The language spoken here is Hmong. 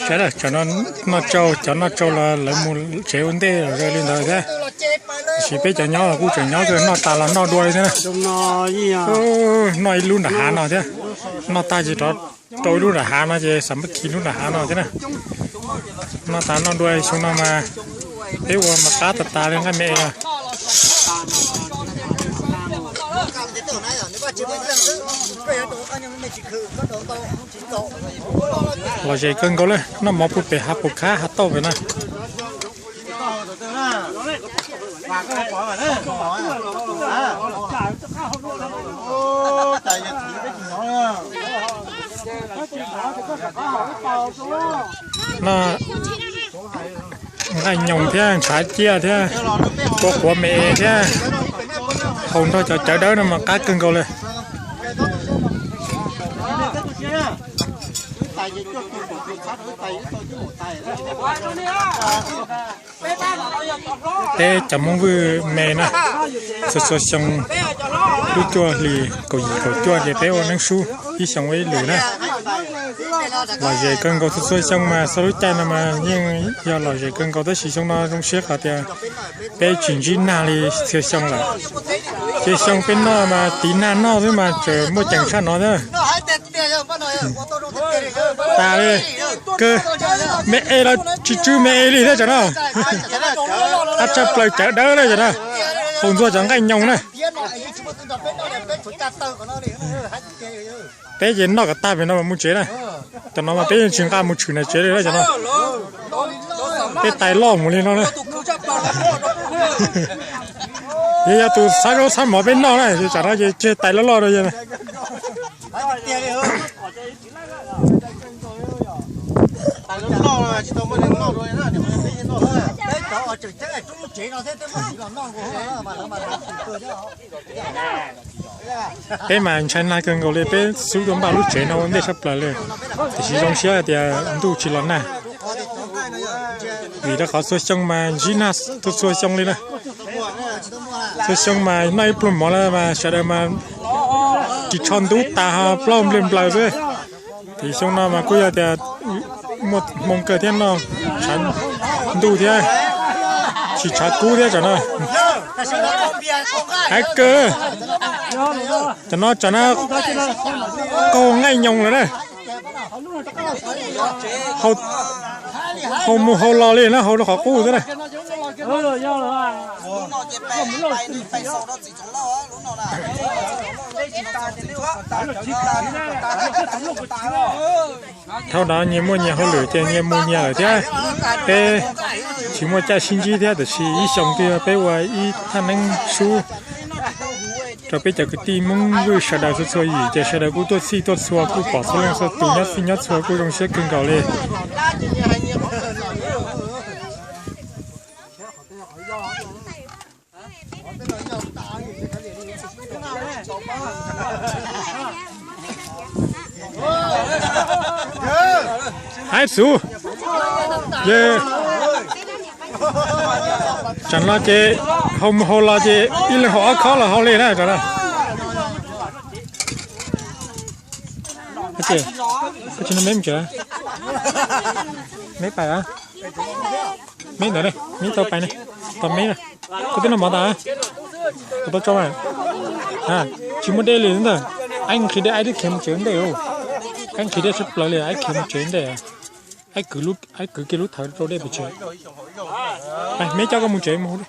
Saib lawm, cov noj tsau, cov noj tsau los lawv mus tsev ua ntej lawm li ntawd thiab. Tiam sis peb cov nyob los kuj tseem nyob, noj tas los noj dua li thiab na. Noj ib lub nram hav no thiab, noj tag ces rov rau ib lub nram hav no ces xam pab khi lub nram hav no thiab na. Noj tas noj dua xyoo no mas peb ua mas qab tas tas li nqaij me es no. Lom zem kawg nkaus li, noj mov puag pem hav puas khab hav tauj pem no. Noj nqaij nyoos thiab ntshav ciaj thiab, kua quav me es thiab, haus nrog cov cawv dawb no mas qab kawg nkaus li. Peb cov Hmoob Vwj me na, txhua txhua xyoo lub cuaj hlis kaum yim kaum cuaj ces peb ua neeb sub ib xyoo ua ib lus na. Lom zem kawg nkaus, txhua txhua xyoo mas txhua lub caij no mas yeej yog lom zem kawg nkaus, tab sis xyoo no zoo siab qhov tias peb tsis ntsib nag li txhua xyoo lawm. Ces xyoo peb noj mas tiv nag noj xwb mas tseem muaj ceem tshaj no thiab. Tas li, kawg me es los tsis tsw me es li thiab tsam no. Qab tshaj plaws cawv dawb na tsam no, haus ntxuag cov nqaij nyoos na. Peb ces noj kom tag pem no mas mus tsev na. Cov no mas peb yeej tsis nqa mus tshwm nram tsev li na cov no. Peb tais loj mus li no na. Yog yog tus xab zaub xab mov peb noj na, tsam no ces tseg tais loj loj rau yog. Peb mas ntshai nag kawg nkaus li, peb xub tuaj npaj lub tsev no ua ntej tshaj plaws li, tiam sis zoo siab hais tias ntuj tsis los nag. Vim rau qhov txhua xyoo mas ntsib nag txhua txhua xyoo li na. Txhua xyoo mas noj ib pluag mov lawm mas sawv daws mas ris tsho ntub tas ho plaub npliag nplaws xwb. Tiam sis xyoo no mas kuj yog tias muaj hmoo kawg thiab, noj tshav ntuj thiab, tsis tshav kub thiab tsam no. Haib kawg. Tsam no tsam no qaug nqaij nyoos lawm na. Haus mus haus los li na, haus rau qhov qub xwb na. Thaum no nyias muaj nyias hauj lwm ces nyias mus nyias lawm thiab. Peb tsis muaj caij sib ntsib thiab, tiam sis ib xyoos twg peb ua ib thaj neeb sub rau peb cov kwv tij Hmoob Vwj sawv daws txhua txhua yim, ces sawv daws kuj tuaj txhij tuaj txhua, kuj pom txhua leej txhua tus nyob txhij nyob txhua kuj zoo siab kawg nkaus li. Haib xub, yog tsam no ces haus mus haus los ces ib leeg haus ob khob los haus li na tsam no. Koj tsis no meb mus tsev, meb pais a, meb ntawd ne, meb tau pais ne, tos meb na. Koj twb noj mov tas, koj tau tso mas. Tsis muaj dej li ntag. Aib nqhis dej, aib twb khiav mus tsev ntej. Aib nqhis dej tshaj plaws li, aib khiav mus tsev ntej. Aib kwv, aib kwv kiag lub thawv rau dej pes tsawg. Meb coj koj mus tsev mus.